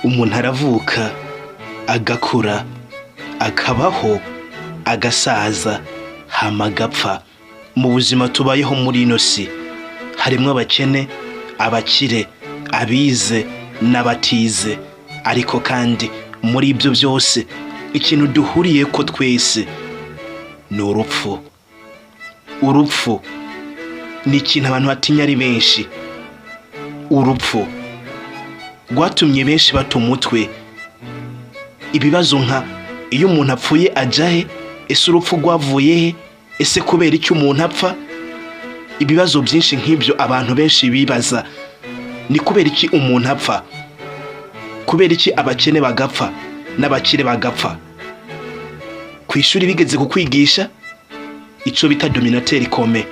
Umuntu aravuka, agakura, akabaho, agasaza, hama agapfa. Mu buzima tubayeho muri ino si harimwo abakene, abakire, abize n'abatize. Ariko kandi muri ibyo byose ikintu duhuriyeko twese ni urupfu. Urupfu ni ikintu abantu batinya ari benshi. Urupfu rwatumye benshi bata umutwe. Ibibazo nka iyo umuntu apfuye aja he? Ese urupfu rwavuye he? Ese kubera iki umuntu apfa? Ibibazo byinshi nk'ibyo abantu benshi bibaza. Ni kubera iki umuntu apfa? Kubera iki abakene bagapfa n'abakire bagapfa? Ku ishuri bigeze kukwigisha ico bita dénominateur commun.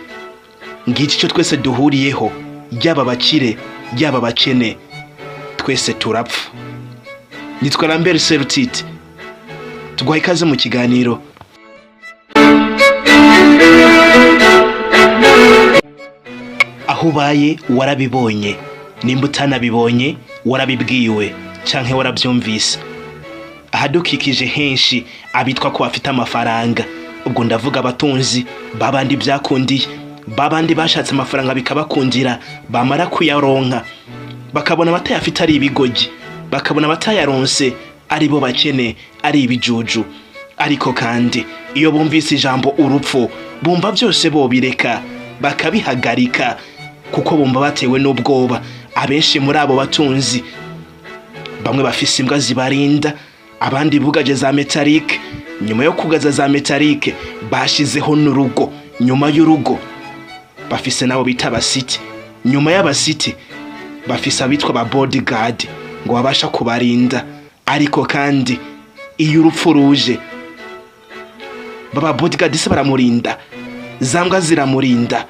Ngiki cyo twese duhuriyeho, yaba abakire yaba abakene, twese turapfa. Nitwa Lambert Serutite, tuguha ikaze mu kiganiro. Aho ubaye warabibonye, nimba utanabibonye warabibwiwe canke warabyumvise. Ahadukikije henshi abitwa ko bafite amafaranga, ubwo ndavuga abatunzi babandi byakundiye, babandi bashatse amafaranga bikabakundira, bamara kuyaronka bakabona abatayafite ari ibigogi, bakabona abatayaronse ari bo bakene, ari ibijuju. Ariko kandi iyo bumvise ijambo urupfu bumva byose bobireka bakabihagarika, kuko bumva batewe n'ubwoba. Abenshi muri abo batunzi bamwe bafise imbwa zibarinda, abandi bugaje za métallique. Nyuma yo kugaza za métallique bashizeho n'urugo. Nyuma y'urugo bafise nabo bita abasiti. Nyuma y'abasiti bafise abitwa ba bodyguard ngo babasha kubarinda. Ariko kandi iyo urupfu ruje, baba bodyguard se baramurinda, za mbwa ziramurinda,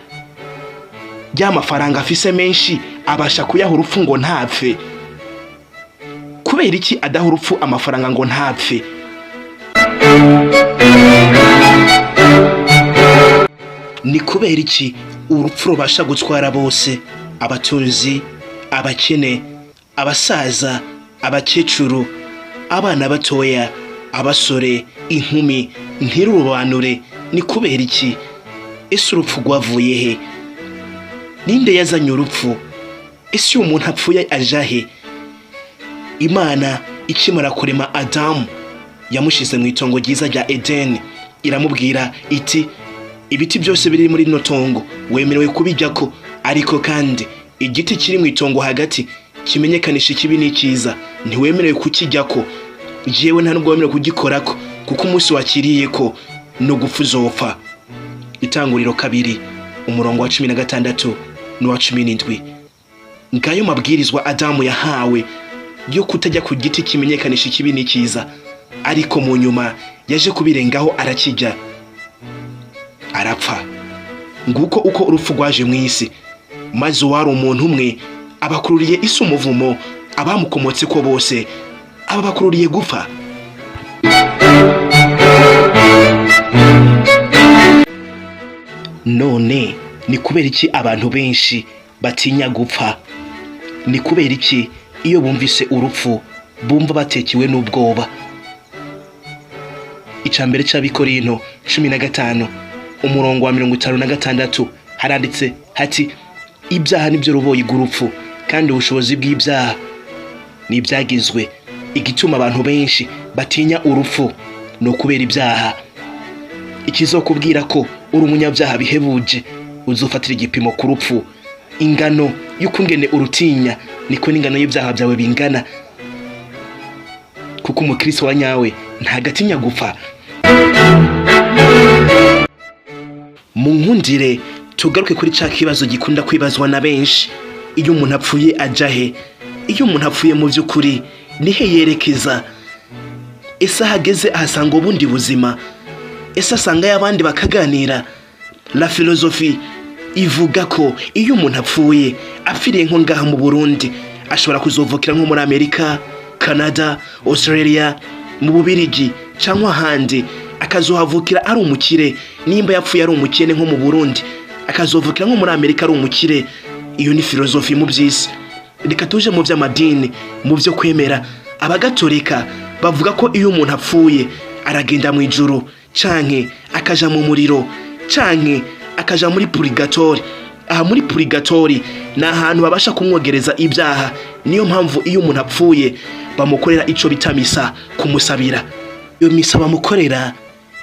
ya mafaranga afise menshi abasha kuyaha urupfu ngo ntapfe? Kubera iki adaha urupfu amafaranga ngo ntapfe? Ni kubera iki urupfu rubasha gutwara bose, abatunzi, abakene, abasaza, abakecuru, abana batoya, abasore, inkumi, ntirurobanure? Ni kubera iki? Ese urupfu rwavuye he? Ninde yazanye urupfu? Ese iyo umuntu apfuye aja he? Imana ikimara kurema Adamu yamushize mu itongo ryiza rya Edeni, iramubwira iti ibiti byose biri muri rino tongo wemerewe kubijyako, ariko kandi igiti kiri mu itongo hagati kimenyekanisha ikibi n'icyiza ntiwemerewe kukijyako, jewe nta nubwo wemerewe kugikorako, kuko umunsi wakiriyeko no gupfa uzopfa. Itanguriro 2 umurongo wa 16 n'uwa 17. Ngayo mabwirizwa Adamu yahawe yo kutajya ku giti kimenyekanisha ikibi n'icyiza, ariko mu nyuma yaje kubirengaho arakijya, arapfa. Nguko uko urupfu rwaje mu isi, maze uwari umuntu umwe abakururiye isi umuvumo, abamukomotse ko bose ababakururiye gupfa. None ni kubera iki abantu benshi batinya gupfa? Ni kubera iki iyo bumvise urupfu bumva batekewe n'ubwoba? Icambere c'Abikorinto 15 umurongo wa 56 haranditse hati ibyaha nibyo ruboyi rw'urupfu, kandi ubushobozi bw'ibyaha ni ibyagizwe. Igituma abantu benshi batinya urupfu ni ukubera ibyaha. Ikizokubwira ko uri umunyabyaha bihebuje, uzofatira igipimo ku rupfu. Ingano y'ukungene urutinya niko n'ingano y'ibyaha byawe bingana, kuko umukristo wa nyawe ntagatinya gupfa. Mu nkundire tugaruke kuri ca kibazo gikunda kwibazwa na benshi: iyo umuntu apfuye aja he? Iyo umuntu apfuye mu by'ukuri nihe yerekeza? Ese ahageze ahasanga ubundi buzima? Ese asanga y'abandi bakaganira? La philosophie ivuga ko iyo umuntu apfuye, apfiriye nko ngaha mu Burundi, ashobora kuzovukira nko muri Amerika, Canada, Australia, mu Bubirigi cyangwa ahandi, akazohavukira ari umukire. Nimba yapfuye ari umukene nko mu Burundi, akazovukira nko muri Amerika ari umukire. Iyo ni filozofi mu by'isi. Reka tuje mu by'amadini, mu byo kwemera. Abagatolika bavuga ko iyo umuntu apfuye aragenda mu ijuru, canke akaja mu muriro, canke akaja muri purigatori. Aha muri purigatori ni ahantu babasha kumwogereza ibyaha. Niyo mpamvu iyo umuntu apfuye bamukorera ico bita misa, kumusabira. Iyo misa bamukorera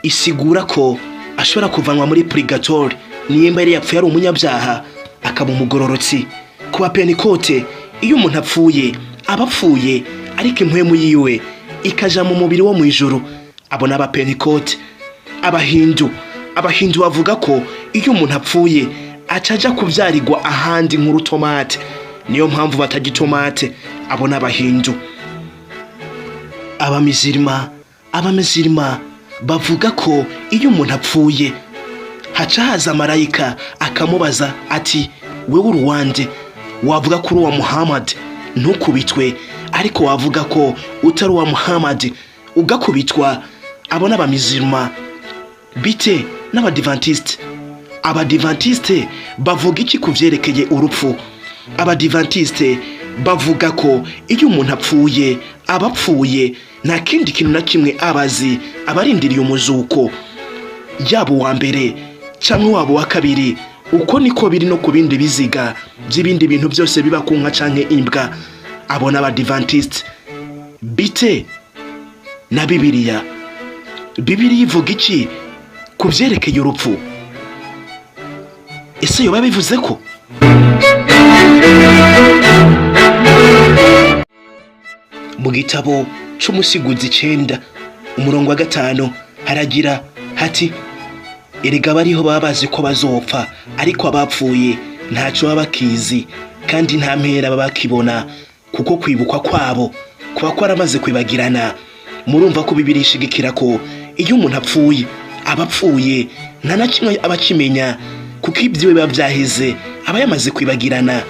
isigura ko ashobora kuvanwa muri purigatori nimba yari yapfuye ari umunyabyaha, akaba umugororotsi. Ku bapentekote, iyo umuntu apfuye aba apfuye, ariko impwemu yiwe ikaja mu mubiri wo mu ijuru. Abo ni abapentekote. Abahindu bavuga ko iyo umuntu apfuye aca aja kubyarirwa ahandi nk'urutomate, niyo mpamvu batarya itomate. Abo ni abahindu. Abamizirima bavuga ko iyo umuntu apfuye haca haza marayika akamubaza ati: "Wewe uruwande?" Wavuga ko uri uwa Muhammad ntukubitwe, ariko wavuga ko utari uwa Muhammad ugakubitwa. Abo n'abamizirima. Bite n'abadivantisite? Abadivantisite bavuga iki ku vyerekeye urupfu? Abadivantisite bavuga ko iyo umuntu apfuye aba apfuye, nta kindi kintu na kimwe abazi, abarindiriye umuzuko, yaba uwa mbere cyangwa waba uwa kabiri. Uko niko biri no ku bindi biziga by'ibindi bintu byose biba ku nka canke imbwa. Abo n'abadivantisite. Bite na Bibiliya? Bibiliya ivuga iki ku vyerekeye urupfu? Ese yoba bivuze ko mu gitabo c'Umusiguzi 9 umurongo wa 5 haragira hati: "Erega bariho baba bazi ko bazopfa, ariko abapfuye ntaco baba bakizi, kandi nta mpera baba bakibona, kuko kwibukwa kwabo kuba kwaramaze kwibagirana." Murumva ko Bibiliya ishigikira ko iyo umuntu apfuye aba apfuye, nta na kimwe aba akimenya, kuko ibyiwe biba vyaheze, aba yamaze kwibagirana.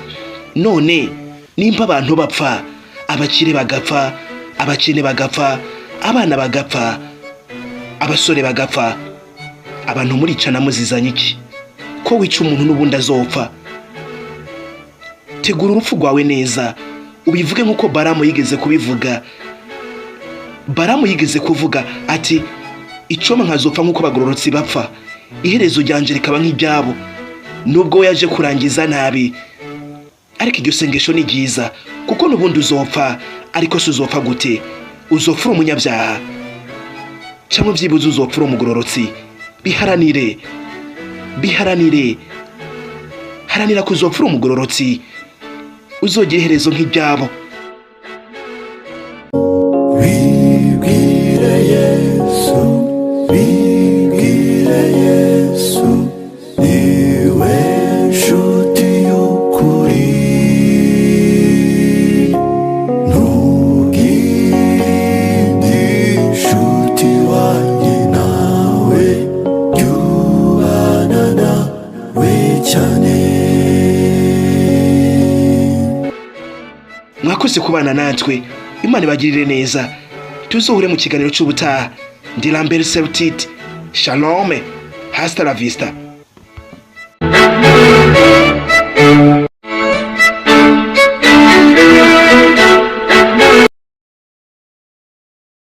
None nimba abantu bapfa, abakire bagapfa, abakene bagapfa, abana bagapfa, abasore bagapfa, abantu muricana muzizanye iki? Ko wica umuntu n'ubundi azopfa. Tegura urupfu rwawe neza, ubivuge nk'uko Baramu yigeze kubivuga. Baramu yigeze kuvuga ati: "Icoma nkazopfa nk'uko abagororotsi bapfa, iherezo ryanje rikaba nk'iryabo." Nubwo we yaje kurangiza nabi, ariko iryo sengesho ni ryiza, kuko n'ubundi uzopfa. Ariko se uzopfa gute? Uzopfa uri umunyabyaha, cyangwa byibuze uzopfa uri umugororotsi? Biharanire, biharanire, haranira kuzopfa uri umugororotsi, uzogira iherezo nk'iryabo. Bibwire Yesu, bibwire Yesu, niwe nshuti y'ukuri. Ntugire inshuti wanjye nawe, jya nawe cyane. Mwakoze kubana natwe, Imana ibagirire neza. Tuzohure mu kiganiro cy'ubutaha. Ndi Lambert Serutite. Shalome, hasta la vista.